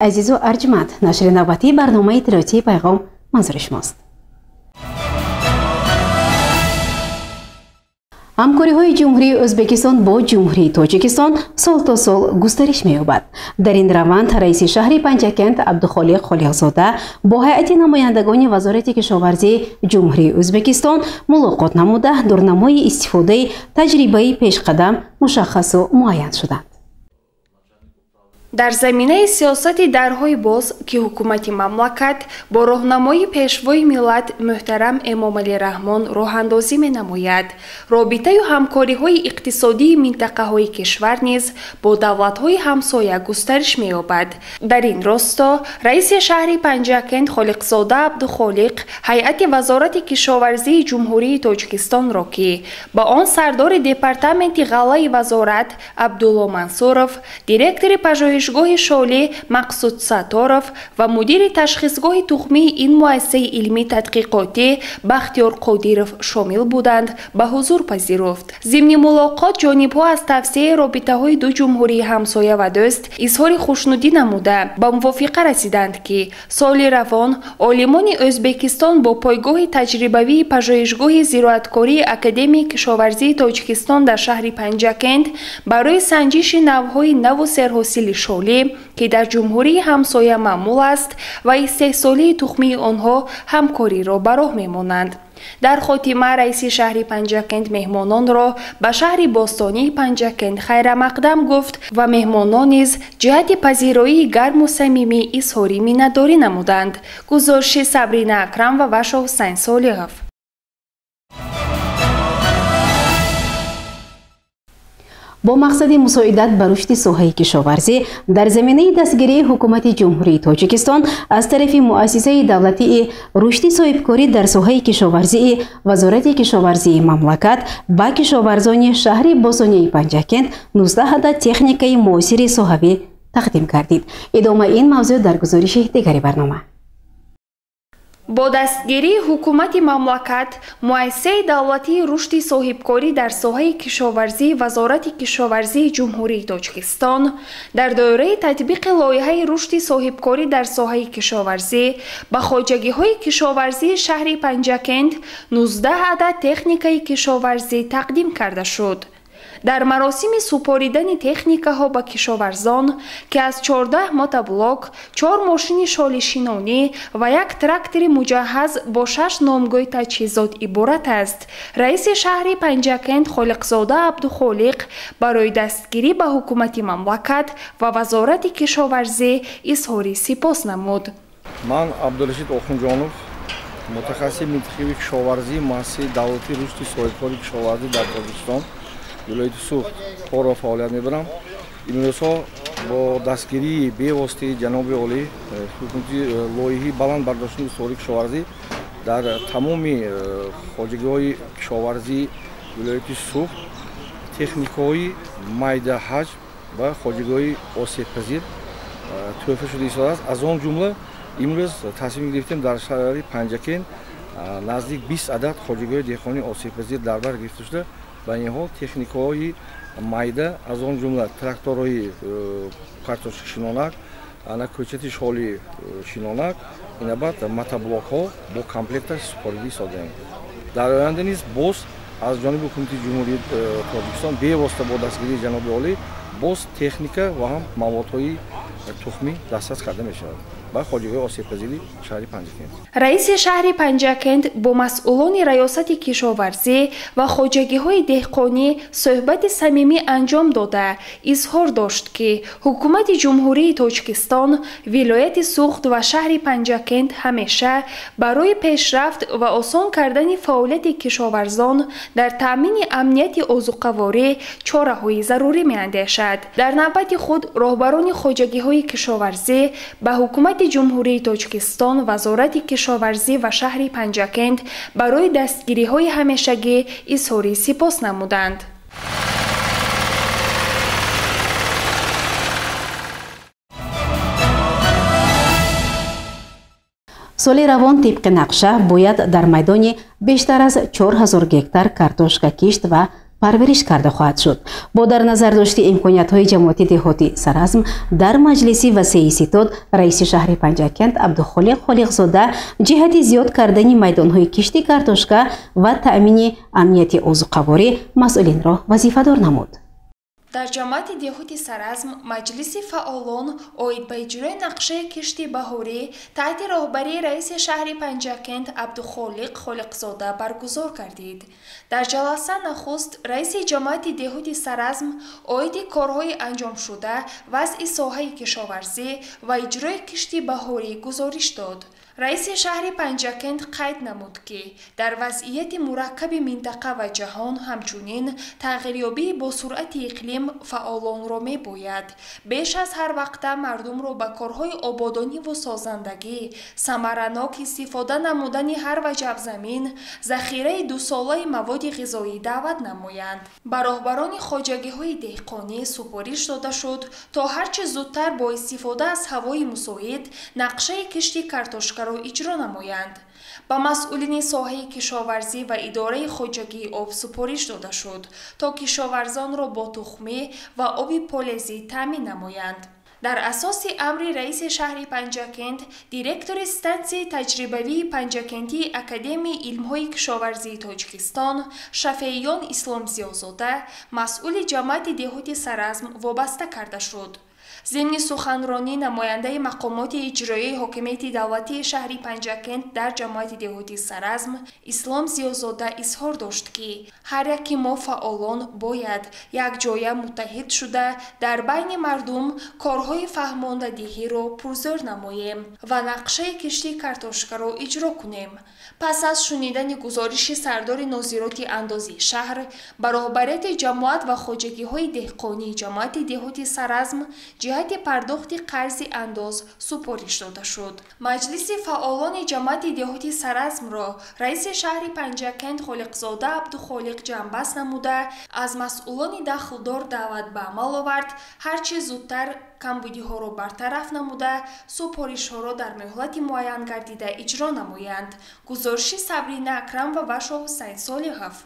Азизу арҷманд, нашри навбатии барномаи иттилоотии «Пайғом» манзури шумост. Ҳамкориҳои Ҷумҳурии Ӯзбекистон бо Ҷумҳурии Тоҷикистон сол то сол густариш меёбад. Дар ин раванд раиси шаҳри Панҷакент Абдухолиқ Холиқзода бо ҳайати намояндагони Вазорати кишоварзии Ҷумҳурии Ӯзбекистон мулоқот намуда, дурнамои истифодаи таҷрибаи пешқадам мушаххасу муайян шуданд. Дар заминаи сиёсати дарҳои боз, ки ҳукумати мамлакат бо роҳнамоии Пешвои миллат муҳтарам Эмомалӣ Раҳмон роҳандозӣ менамояд, робитаю ҳамкориҳои иқтисодии минтақаҳои кишвар низ бо давлатҳои ҳамсоя густариш меёбад. Дар ин росто раиси шаҳри Панҷакент Холиқзода Абдухолиқ ҳайати Вазорати кишоварзии Ҷумҳурии Тоҷикистонро, ки ба он сардори департаменти ғаллаи вазорат Абдулло Мансуров, директори пажӯҳишгоҳи шолӣ Мақсуд Сатторов ва мудири ташхисгоҳи тухмии ин муассисаи илмӣ тадқиқотӣ Бахтиёр Қодиров шомил буданд, ба ҳузур пазируфт. Зимни мулоқот ҷонибҳо аз тавсеаи робитаҳои ду ҷумҳурии ҳамсоя ва дӯст изҳори хушнудӣ намуда, ба мувофиқа расиданд, ки соли равон олимони Ӯзбекистон бо пойгоҳи таҷрибавии пажӯҳишгоҳи зироаткории Академияи кишоварзии Тоҷикистон дар шаҳри Панҷакент барои санҷиши навъҳои наву серҳосили шолӣ, ки дар ҷумҳурии ҳамсоя маъмул аст, ва истеҳсолии тухмии онҳо ҳамкориро ба роҳ мемонанд. Дар хотима раиси шаҳри Панҷакент меҳмононро ба шаҳри бостонии Панҷакент хайрамақдам гуфт ва меҳмонон низ ҷиҳати пазироии гарму самимӣ изҳори миннатдорӣ намуданд. Гузориши Сабрина Акрам ва Шоҳусайн Солиҳов. Бо мақсади мусоидат ба рушди соҳаи кишоварзӣ дар заминаи дастгирии ҳукумати Ҷумҳурии Тоҷикистон аз тарафи муассисаи давлатии рушди соҳибкорӣ дар соҳаи кишоварзии Вазорати кишоварзии мамлакат ба кишоварзони шаҳри бостонии Панҷакент 19 адад техникаи муосири соҳавӣ тақдим кардид. Идомаи ин мавзӯъ дар гузориши дигари барнома. Бо дастгирии ҳукумати мамлакат муассисаи давлатии рушди соҳибкорӣ дар соҳаи кишоварзии Вазорати кишоварзии Ҷумҳурии Тоҷикистон дар доираи татбиқи лоиҳаи рушди соҳибкорӣ дар соҳаи кишоварзӣ ба хоҷагиҳои кишоварзии шаҳри Панҷакент 19 адад техникаи кишоварзӣ тақдим карда шуд. Дар маросими супоридани техникаҳо ба кишоварзон, ки аз 14 мотоблок, 4 мошини шолишинонӣ ва як трактори муҷаҳҳаз бо 6 номгӯй таҷҳизот иборат аст, раиси шаҳри Панҷакент Холиқзода Абдухолиқ барои дастгирӣ ба ҳукумати мамлакат ва Вазорати кишоварзӣ изҳори сипос намуд. Ман Абдурашид Охунҷонов, мутахассиси минтақавии кишоварзии муассисаи давлатии рушди соҳибкори кишоварзӣ дар Тоҷикистон, вилояти Суғд корро фаъолият мебарам. Имрӯзҳо бо дастгирии бевоситаи ҷаноби олӣ ҳукумати лоиҳаи баланд бардоштани устувори кишоварзӣ дар тамоми хоҷагиҳои кишоварзии вилояти Суғд техникаҳои майдаҳаҷм ва хоҷагиҳои осебпазир тӯҳфа шуда истодааст. Аз он ҷумла имрӯз тасмим гирифтем дар шаҳри Панҷакент наздик 20 адад хоҷагиҳои деҳқонии осебпазир дар бар гирифта шуда, ба ин ҳол техникаҳои майда, аз он ҷумла тракторҳои картошкашинонак, ана кӯчати шоли шинонак, инабад мотоблокҳо бо комплекташ супорида истодаем. Дар оянда низ боз аз ҷониби ҳукумати Ҷумҳурии Тоҷикистон бевосита бо дастгирии ҷаноби олӣ боз техника ва ҳам маводҳои тухмӣ дастрас карда мешавад ба хоҷагиҳои осебпазири шаҳри Панҷакент. Раиси шаҳри Панҷакент бо масъулони раёсати кишоварзӣ ва хоҷагиҳои деҳқонӣ суҳбати самимӣ анҷом дода, изҳор дошт, ки ҳукумати Ҷумҳурии Тоҷикистон, вилояти Суғд ва шаҳри Панҷакент ҳамеша барои пешрафт ва осон кардани фаъолияти кишоварзон дар таъмини амнияти озуқаворӣ чораҳои зарурӣ меандешад. Дар навбати худ роҳбарони хоҷагиҳои кишоварзӣ ба ҳукумати Ҷумҳурии Тоҷикистон, Вазорати кишоварзӣ ва шаҳри Панҷакент барои дастгириҳои ҳамешагӣ изҳори сипос намуданд. Соли равон тибқи нақша бояд дар майдони бештар аз 4000 гектар картошка кишт ва парвариш карда хоҳад шуд. Бо дар назар дошти имкониятҳои ҷамоати деҳоти Саразм дар маҷлиси васеи ситод раиси шаҳри Панҷакент Абдухолиқ Холиқзода ҷиҳати зиёд кардани майдонҳои кишти картошка ва таъмини амнияти озуқаворӣ масъулинро вазифадор намуд. Дар ҷамоати деҳоти Саразм маҷлиси фаъолон оид ба иҷрои нақшаи кишти баҳорӣ таҳти роҳбарии раиси шаҳри Панҷакент Абдухолиқ Холиқзода баргузор гардид. Дар ҷаласа нахуст раиси ҷамоати деҳоти Саразм оиди корҳои анҷомшуда, вазъи соҳаи кишоварзӣ ва иҷрои кишти баҳорӣ гузориш дод. Раиси шаҳри Панҷакент қайд намуд, ки дар вазъияти мураккаби минтақа ва ҷаҳон, ҳамчунин тағйирёбии босуръати иқлим фаъолонро мебояд беш аз ҳар вақта мардумро ба корҳои ободониву созандагӣ, самаранок истифода намудани ҳар ваҷаб замин, захираи дусолаи маводи ғизоӣ даъват намоянд. Ба роҳбарони хоҷагиҳои деҳқонӣ супориш дода шуд, то ҳарчи зудтар бо истифода аз ҳавои мусоид нақшаи кишти картошкаро иҷро намоянд. Ба масъулини соҳаи кишоварзӣ ва идораи хоҷагии об супориш дода шуд, то кишоварзонро бо тухмӣ ва оби полезӣ таъмин намоянд. Дар асоси амри раиси шаҳри Панҷакент, директори стансияи таҷрибавии Панҷакентии Академияи илмҳои кишоварзии Тоҷикистон Шафеиён Исломзиёзода масъули ҷамоати деҳоти Саразм вобаста карда шуд. Зимни суханронӣ намояндаи мақомоти иҷроияи ҳокимияти давлатии шаҳри Панҷакент дар ҷамоати деҳоти Саразм Ислом Зиёзода изҳор дошт, ки ҳар яки мо фаъолон бояд якҷоя муттаҳид шуда дар байни мардум корҳои фаҳмондадиҳиро пурзӯр намоем ва нақшаи кишти картошкаро иҷро кунем. Пас аз шунидани гузориши сардори нозироти андозии шаҳр ба роҳбарияти ҷамоат ва хоҷагиҳои деҳқонии ҷамоати деҳоти Саразм ҷиҳати пардохти қарзи андоз супориш дода шуд. Маҷлиси фаъолони ҷамоати деҳоти Саразмро раиси шаҳри Панҷакент Холиқзода Абдухолиқ ҷамъбаст намуда, аз масъулони дахлдор даъват ба амал овард ҳарчи зудтар камбудиҳоро бартараф намуда, супоришҳоро дар муҳлати муайян гардида иҷро намоянд. Гузориши Сабрина Акрамова ва Шоҳусайн Солиҳов.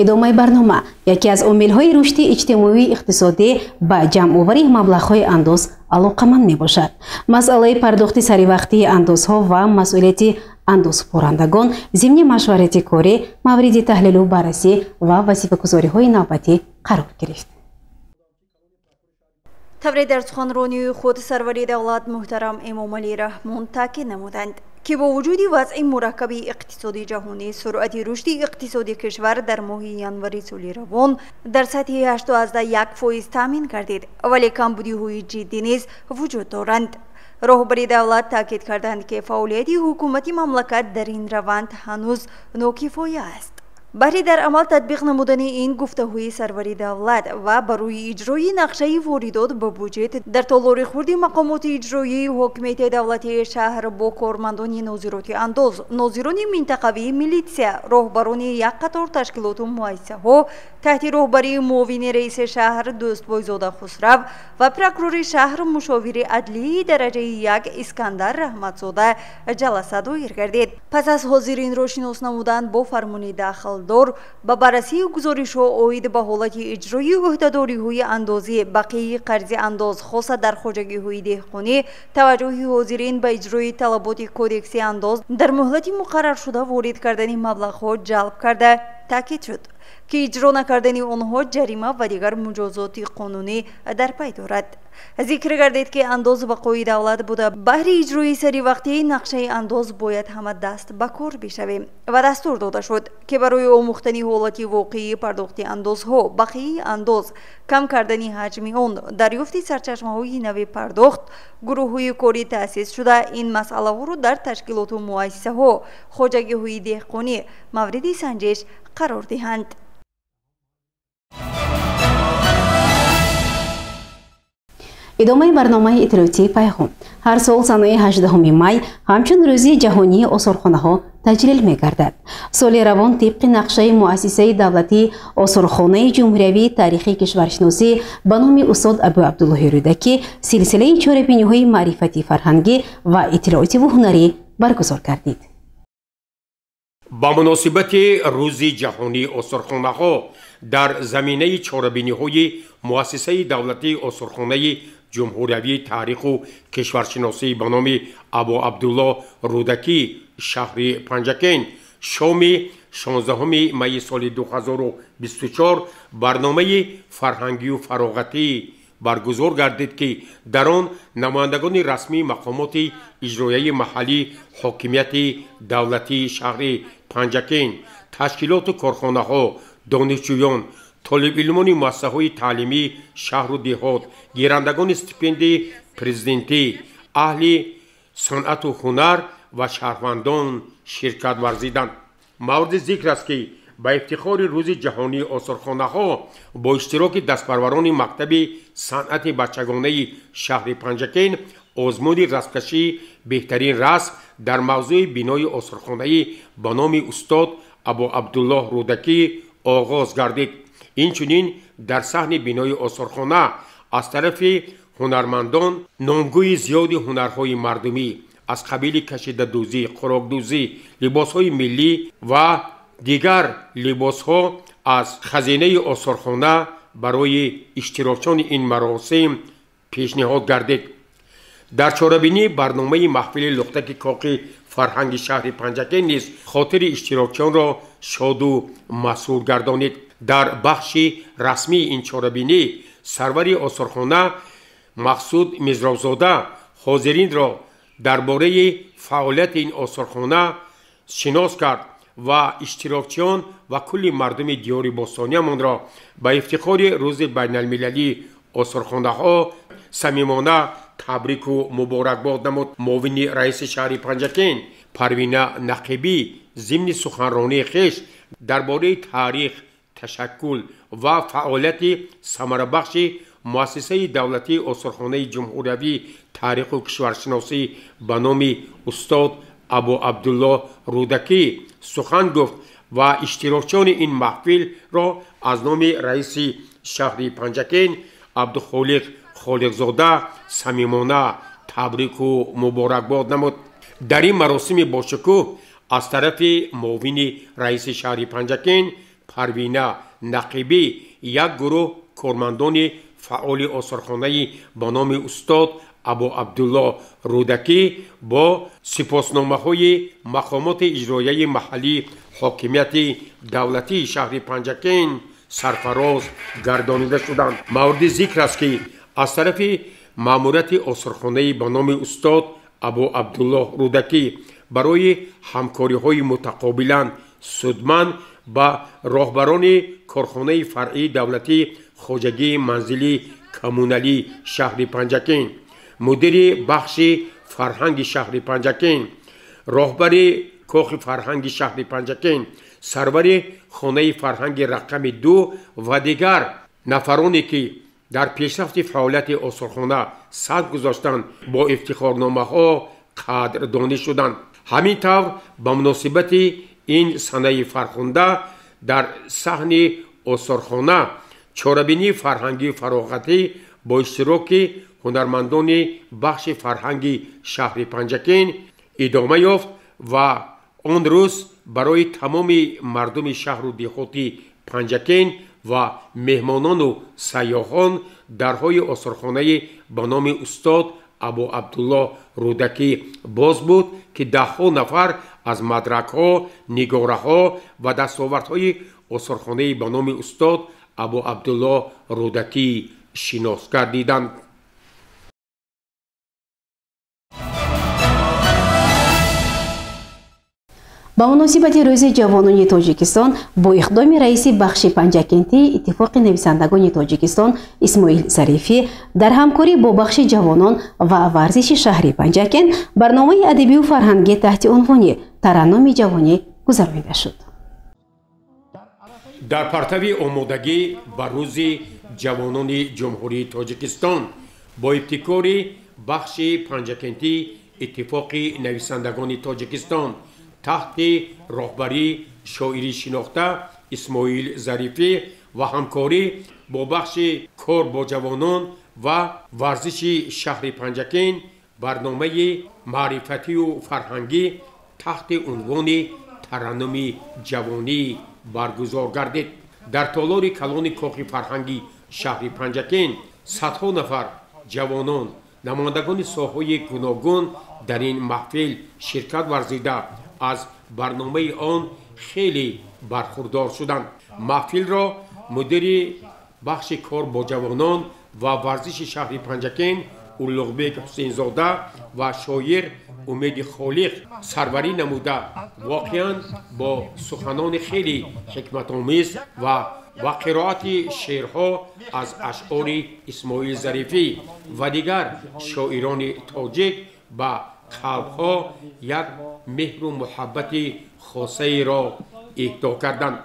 Идомаи барнома яке аз омилҳои рушди иҷтимоии иқтисодӣ ба ҷамъоварии маблағҳои андоз алоқаманд мебошад. Масъалаи пардохти саривақтии андозҳо ва масъулияти андозсупорандагон зимни машварати корӣ мавриди таҳлилу баррасӣ ва вазифагузориҳои навбатӣ қарор гирифт. Тавре дар суханронии худ сарвари давлат муҳтарам Эмомалӣ Раҳмон таъкид намуданд, ки бо вуҷуди вазъи мураккаби иқтисоди ҷаҳонӣ суръати рушди иқтисоди кишвар дар моҳи январи соли равон дар сатҳи 8,1% таъмин гардид, вале камбудиҳои ҷиддӣ низ вуҷуд доранд. Роҳбари давлат таъкид карданд, ки фаъолияти ҳукумати мамлакат дар ин раванд ҳанӯз нокифоя аст. Баҳри дар амал татбиқ намудани ин гуфтаҳои сарвари давлат ва барои иҷрои нақшаи воридот ба буҷет дар толори хурди мақомоти иҷроии ҳокимияти давлатии шаҳр бо кормандони нозироти андоз, нозирони минтақавии милитсия, роҳбарони як қатор ташкилоту муассисаҳо таҳти роҳбарии муовини раиси шаҳр Дӯстбойзода Хусрав ва прокурори шаҳр мушовири адлии дараҷаи як Искандар Раҳматзода ҷаласа доир гардид. Пас аз ҳозиринро шинос намудан бо фармони дахл ба баррасии гузоришҳо оид ба ҳолати иҷроии ӯҳдадориҳои андозӣ, бақияи қарзи андоз, хоса дар хоҷагиҳои деҳқонӣ, таваҷҷӯҳи ҳозирин ба иҷрои талаботи кодекси андоз дар муҳлати муқарраршуда ворид кардани маблағҳо ҷалб карда таъкид шуд, ки иҷро накардани онҳо ҷарима ва дигар муҷозоти қонунӣ дар пай дорад. Зикр гардид, ки андоз бақои давлат буда, баҳри иҷрои саривақтии нақшаи андоз бояд ҳама даст ба кор бишавем ва дастур дода шуд, ки барои омӯхтани ҳолати воқеии пардохти андозҳо, бақияи андоз, кам кардани ҳаҷми он, дарёфти сарчашмаҳои нави пардохт, гурӯҳҳои корӣ таъсис шуда, ин масъалаҳоро дар ташкилоту муассисаҳо, хоҷагиҳои деҳқонӣ мавриди санҷиш қарор диҳанд. Идомаи барномаи иттилоотии Пайғом. Ҳар сол санаи 18 май ҳамчун рӯзи ҷаҳонии осорхонаҳо таҷлил мегардад. Соли равон тибқи нақшаи муассисаи давлатии осорхонаи ҷумҳуриявии таърихи кишваршиносӣ ба номи устод Абу Абдуллоҳи Рӯдакӣ силсилаи чорабиниҳои маърифатӣ, фарҳангӣ ва иттилоотиву ҳунарӣ баргузор гардид. Ба муносибати Рӯзи ҷаҳонии осорхонаҳо дар заминаи чорабиниҳои Муассисаи давлатии осорхонаи ҷумҳуриявии таъриху кишваршиносӣ ба номи Абу Абдулло Рӯдакӣ шаҳри Панҷакент шоми 16 майи соли 2024 барномаи фарҳангию фароғатӣ баргузор гардид, ки дар он намояндагони расмии мақомоти иҷроияи маҳаллӣ, ҳокимияти давлатии шаҳри Панҷакент, ташкилоту корхонаҳо, донишҷӯён, толибилмони муассисаҳои таълимии шаҳру деҳот, гирандагони стипендии президентӣ, аҳли санъату ҳунар ва шаҳрвандон ширкат варзиданд. Мавриди зикр аст, ки ба ифтихори Рӯзи ҷаҳонии осорхонаҳо бо иштироки дастпарварони мактаби санъати бачагонаи шаҳри Панҷакент озмуни расмкашии беҳтарин расм дар мавзӯи бинои осорхонаӣ ба номи устод Абу Абдуллоҳ Рӯдакӣ оғоз гардид. Инчунин дар саҳни бинои осорхона аз тарафи ҳунармандон номгӯи зиёди ҳунарҳои мардумӣ аз қабили кашидадӯзӣ, хӯрокдӯзӣ, либосҳои миллӣ ва дигар либосҳо аз хазинаи осорхона барои иштирокчиёни ин маросим пешниҳод гардид. Дар чорабинӣ барномаи маҳфили лухтаки коқи фарҳанги шаҳри Панҷакент низ хотири иштирокчиёнро шоду масрур гардонид. Дар бахши расмии ин чорабинӣ сарвари осорхона Мақсуд Мизробзода ҳозиринро дар бораи фаъолияти ин осорхона шинос кард ва иштирокчиён ва кулли мардуми диёри бостониямонро ба ифтихори Рӯзи байналмилалии осорхонаҳо самимона табрику муборакбод намуд. Муовини раиси шаҳри Панҷакент Парвина Нақибӣ зимни суханронии хеш дар бораи таърих, ташаккул ва фаъолияти самарабахши Муассисаи давлатии осорхонаи ҷумҳуриявии таъриху кишваршиносӣ ба номи устод Абу Абдуллоҳ Рӯдакӣ сухан гуфт ва иштирокчиёни ин маҳфилро аз номи раиси шаҳри Панҷакент Абдухолиқ Холиқзода самимона табрику муборакбод намуд. Дар ин маросими бошукӯҳ аз тарафи муовини раиси шаҳри Панҷакент Парвина Нақибӣ як гурӯҳ кормандони фаъоли осорхонаи ба номи устод Абу Абдуллоҳ Рӯдакӣ бо сипосномаҳои мақомоти иҷроияи маҳаллии ҳокимияти давлатии шаҳри Панҷакент сарфароз гардонида шуданд. Мавриди зикр аст, ки аз тарафи маъмурияти осорхонаи ба номи устод Абу Абдуллоҳ Рӯдакӣ барои ҳамкориҳои мутақобилан судманд ба роҳбарони корхонаи фаръии давлатии хоҷагии манзилии коммуналии шаҳри Панҷакент, мудири бахши фарҳанги шаҳри Панҷакент, роҳбари кохи фарҳанги шаҳри Панҷакент, сарвари хонаи фарҳанги рақами 2 ва дигар нафароне, ки дар пешрафти фаъолияти осорхона саҳм гузоштанд, бо ифтихорномаҳо қадрдонӣ шуданд. Ҳамин тавр ба муносибати ин санаи фархунда дар саҳни осорхона чорабинии фарҳангию фароғатӣ бо иштироки ҳунармандони бахши фарҳанги шаҳри Панҷакент идома ёфт ва он рӯз барои тамоми мардуми шаҳру деҳоти Панҷакент ва меҳмонону сайёҳон дарҳои осорхонаи ба номи устод Абу Абдуллоҳ Рӯдакӣ боз буд, ки даҳҳо нафар аз мадракҳо, нигораҳо ва дастовардҳои осорхонаи ба номи устод Абу Абдуллоҳ Рӯдакӣ шинос гардиданд. Ба муносибати Рӯзи ҷавонони Тоҷикистон бо иқдоми раиси бахши Панҷакентии Иттифоқи нависандагони Тоҷикистон Исмоил Зарифӣ дар ҳамкорӣ бо бахши ҷавонон ва варзиши шаҳри Панҷакент барномаи адабию фарҳангӣ таҳти унвони Тараннуми ҷавонӣ гузаронида шуд. Дар партави омодагӣ ба Рӯзи ҷавонони Ҷумҳурии Тоҷикистон бо ибтикори бахши Панҷакентии Иттифоқи нависандагони Тоҷикистон таҳти роҳбарии шоири шинохта Исмоил Зарифӣ ва ҳамкорӣ бо бахши кор бо ҷавонон ва варзиши шаҳри Панҷакент барномаи маърифатию фарҳангӣ таҳти унвони Тараннуми ҷавонӣ баргузор гардид. Дар толори калони кохи фарҳанги шаҳри Панҷакент садҳо нафар ҷавонон, намояндагони соҳаҳои гуногун дар ин маҳфил ширкат варзида, аз барномаи он хеле бархурдор шуданд. Маҳфилро мудири бахши кор бо ҷавонон ва варзиши шаҳри Панҷакент Улуғбек Ҳусейнзода ва шоир Умеди Холиқ сарварӣ намуда, воқеан бо суханони хеле ҳикматомез ва қироати шеърҳо аз ашъори Исмоил Зарифӣ ва дигар шоирони тоҷик ба қалбҳо як меҳру муҳаббати хосаеро эҳдо карданд.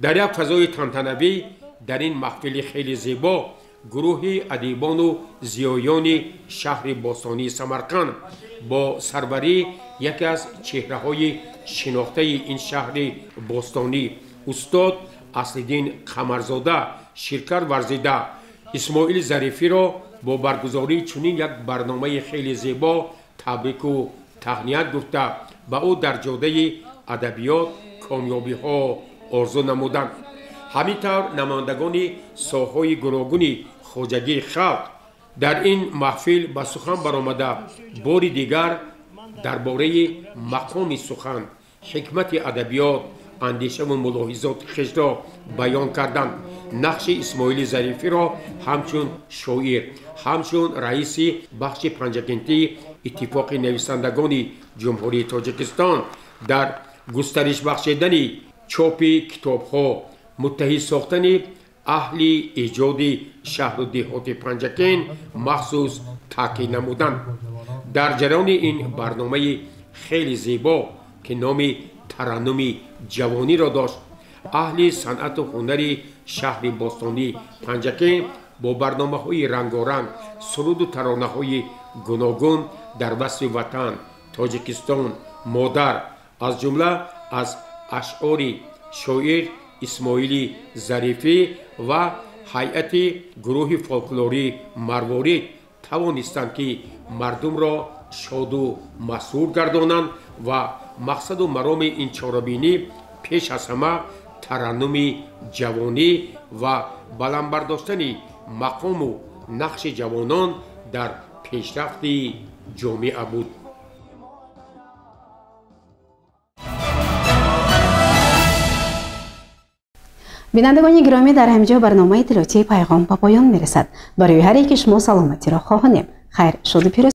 Дар як фазои тантанавӣ дар ин маҳфили хеле зебо гурӯҳи адибону зиёёни шаҳри бостонии Самарқанд бо сарварии яке аз чеҳраҳои шинохтаи ин шаҳри бостонӣ устод Аслиддин Қамарзода ширкат варзида, Исмоил Зарифиро бо баргузории чунин як барномаи хеле зебо табрику таҳният гуфта, ба ӯ дар ҷодаи адабиёт комёбиҳо орзу намуданд. Ҳамин тавр намояндагони соҳаҳои гуногуни хоҷагии халқ дар ин маҳфил ба сухан баромада, бори дигар дар бораи мақоми сухан, ҳикмати адабиёт, андешаву мулоҳизоти хешро баён карданд. Нақши Исмоили Зарифиро ҳамчун шоир, ҳамчун раиси бахши Панҷакентии Иттифоқи нависандагони Ҷумҳурии Тоҷикистон дар густариш бахшидани чопи китобҳо, муттаҳид сохтани аҳли эҷоди шаҳру деҳоти Панҷакент махсус таъкид намуданд. Дар ҷараёни ин барномаи хеле зебо, ки номи Тараннуми ҷавониро дошт, аҳли санъату ҳунари шаҳри бостонии Панҷакент бо барномаҳои рангоранг, суруду таронаҳои гуногун дар васфи ватан, Тоҷикистон, модар, аз ҷумла аз ашъори шоир Исмоили Зарифӣ ва ҳайати гурӯҳи фолклорӣ Марворид тавонистанд, ки мардумро шоду масрур гардонанд ва мақсаду мароми ин чорабинӣ пеш аз ҳама тараннуми ҷавонӣ ва баланд бардоштани мақому нақши ҷавонон дар пешрафти ҷомеа буд. Бинандагони гиромӣ, дар ҳамин ҷо барномаи иттилоотии Пайғом ба поён мерасад. Барои ҳар яки шумо саломатиро хоҳонем. Хайр, шоду пирӯз.